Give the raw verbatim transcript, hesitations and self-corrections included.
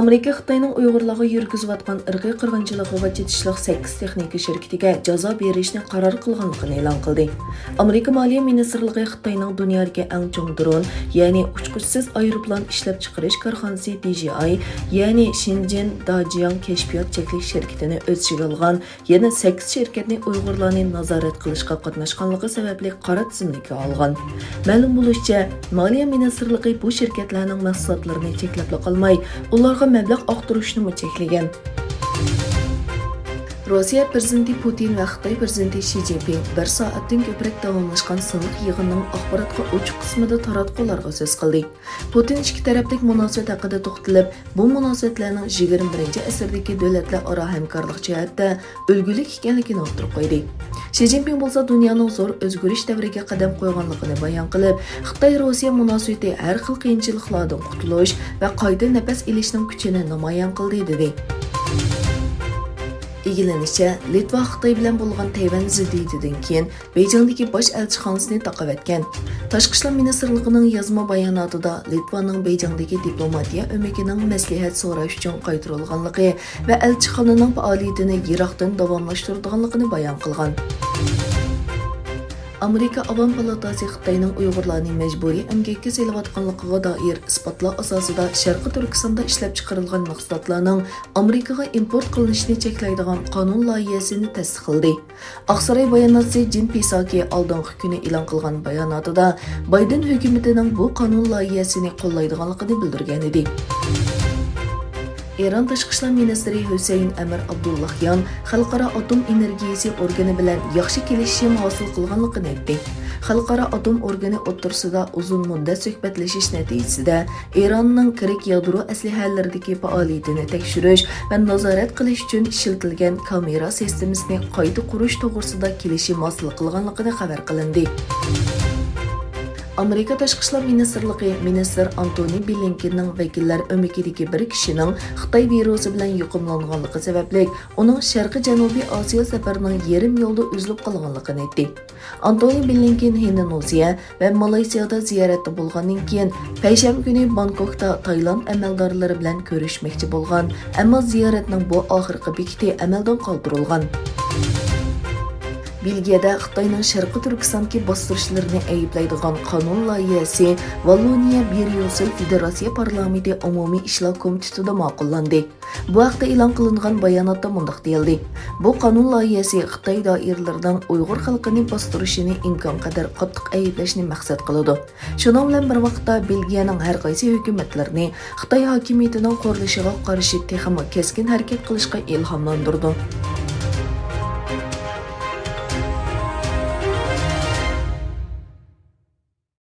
ئامېرىكا خىتاينىڭ ئۇيغۇرلارغا يۈرگۈزۈۋاتقان ئىرقىي قىرغىنچىلىقىغا چېتىشلىق سەككىز تېخنىكا شىركىتىگە جازا بېرىشنى قارار قىلغانلىقىنى ئېلان قىلدى. ئامېرىكا مالىيە مىنىستىرلىقى خىتاينىڭ دۇنيادىكى ئەڭ چوڭ درون، يەنى ئۇچقۇچسىز ئايروپىلان ئىشلەپچىقىرىش كارخانىسى دى جى ئاي، يەنى شېنجېن داجياڭ كەشپىيات چەكلىك شىركىتىنى ئۆز ئىچىگە ئالغان يەنە سەككىز شىركەتنى ئۇيغۇرلارنى نازارەت قىلىشقا قاتناشقانلىقى سەۋەبلىك قارا تىزىملىككە ئالغان. مەلۇم بولۇشىچە، مالىيە مىنىستىرلىقى بۇ شىركەتلەرنىڭ مەھسۇلاتلىرىنى چەكلەپلا قالماي، ئۇلارغا مەبلەغ ئاقتۇرۇشنىمۇ چەكلىگەن. روسىيە پىرېزىدېنتى پۇتىن ۋە خىتاي پىرېزىدېنتى شى جىنپىڭ بىر سائەتتىن كۆپرەك داۋاملاشقان سىنلىق يىغىنىنىڭ ئاخباراتقا ئوچۇق قىسمىدا تاراتقۇلارغا سۆز قىلدى. پۇتىن ئىككى تەرەپلىك مۇناسىۋەت ھەققىدە توختىلىپ، بۇ مۇناسىۋەتلەرنىڭ يىگىرمە بىرىنچى ئەسىردىكى دۆلەتلەر ئارا ھەمكارلىق جەھەتتە ئۈلگىلىك ئىكەنلىكىنى ئوتتۇرىغا قويدى. شى جىنپىڭ بولسا دۇنيانىڭ زور ئۆزگىرىش دەۋرىگە قەدەم قويغانلىقىنى بايان قىلىپ، خىتاي-روسىيە مۇناسىۋىتى ھەر خىل قىيىنچىلىقلاردىن قۇتۇلۇش ۋە قايتا نەپەس ئېلىشنىڭ كۈچىنى نامايان قىلدى، دېدى. ئىگىلىنىشىچە، لىتۋا خىتاي بىلەن بولغان تەيۋەن زىددىيىتىدىن كېيىن بېيجىڭدىكى باش ئەلچىخانىسىنى تاقىۋەتكەن. تاشقى ئىشلار مىنىستىرلىقىنىڭ يازما باياناتىدا لىتۋانىڭ بېيجىڭدىكى دىپلوماتىيە ئۆمىكىنىڭ مەسلىھەت سوراش ئۈچۈن قايتۇرۇلغانلىقى ۋە ئەلچىخانىنىڭ پائالىيىتىنى يىراقتىن داۋاملاشتۇرىدىغانلىقىنى بايان قىلغان. ئامېرىكا ئاۋام پالاتاسى خىتاينىڭ ئۇيغۇرلارنى مەجبۇرىي ئەمگەككە سېلىۋاتقانلىقىغا دائىر ئىسپاتلار ئاساسىدا شەرقىي تۈركىستاندا ئىشلەپچىقىرىلغان مەھسۇلاتلارنىڭ ئامېرىكىغا ئىمپورت قىلىنىشىنى چەكلەيدىغان قانۇن لايىھەسىنى تەستىقلىدى. ئاقساراي باياناتچىسى جېن پىساكى ئالدىنقى كۈنى ئېلان قىلغان باياناتىدا، بايدېن ھۆكۈمىتىنىڭ بۇ قانۇن لايىھەسىنى قوللايدىغانلىقىنى بىلدۈرگەنىدى. ئىران تاشقى ئىشلار مىنىستىرى ھۈسەيىن ئەمىر ئابدۇللاھيان خەلقئارا ئاتوم ئېنېرگىيىسى ئورگىنى بىلەن ياخشى كېلىشىم ھاسىل قىلغانلىقىنى ئېيتتى. خەلقئارا ئاتوم ئورگىنى ئوتتۇرىسىدا ئۇزۇن مۇددەت سۆھبەتلىشىش نەتىجىسىدە، ئىراننىڭ كىرىك يادرو ئەسلىھەلىرىدىكى پائالىيىتىنى تەكشۈرۈش ۋە نازارەت قىلىش ئۈچۈن ئىشلىتىلگەن كامېرا سىستېمىسىنى قايتا قۇرۇش توغرىسىدا كېلىشىم ھاسىل قىلغانلىقىنى خەۋەر قىلىندى. ئامېرىكا تاشقى ئىشلار مىنىستىرلىقى مىنىستىر ئانتونى بلىنكېننىڭ ۋەكىللەر ئۆمىكىدىكى بىر كىشىنىڭ خىتاي ۋىرۇسى بىلەن يۇقۇملانغانلىقى سەۋەبلىك، ئۇنىڭ شەرقىي جەنۇبىي ئاسىيا سەپىرىنىڭ يېرىم يولدا ئۈزۈلۈپ قالغانلىقىنى ئېيتتى. ئانتونى بلىنكېن ھىندونېزىيە ۋە مالايسىيادا زىيارەتتە بولغاندىن كېيىن، پەيشەنبە كۈنى بانكوكتا تايلاند ئەمەلدارلىرى بىلەن كۆرۈشمەكچى بولغان، ئەمما زىيارەتنىڭ بۇ ئاخىرقى بېكىتى ئەمەلدىن قالدۇرۇلغان. بېلگىيەدە خىتاينىڭ شەرقىي تۈركىستاندىكى باستۇرۇشلىرىنى ئەيىبلەيدىغان قانۇن لايىھەسى ۋاللونىيە بىر يول سۆز فېدېراتسىيە پارلامېنتى ئومۇمىي ئىشلار كومىتېتىدا ماقۇللاندى. بۇ ھەقتە ئېلان قىلىنغان باياناتتا مۇنداق دېيىلدى: بۇ قانۇن لايىھەسى خىتاي دائىرىلىرىنىڭ ئۇيغۇر خەلقىنى باستۇرۇشىنى ئىمكانقەدەر قاتتىق ئەيىبلەشنى مەقسەت قىلىدۇ. شۇنىڭ بىلەن بىر ۋاقىتتا، بېلگىيەنىڭ ھەر قايسى ھۆكۈمەتلىرىنى خىتاي ھاكىمىيىتىنىڭ قۇرۇلۇشىغا قارشى تېخىمۇ كەسكىن ھەرىكەت قىلىشقا ئىلھاملاندۇرىدۇ.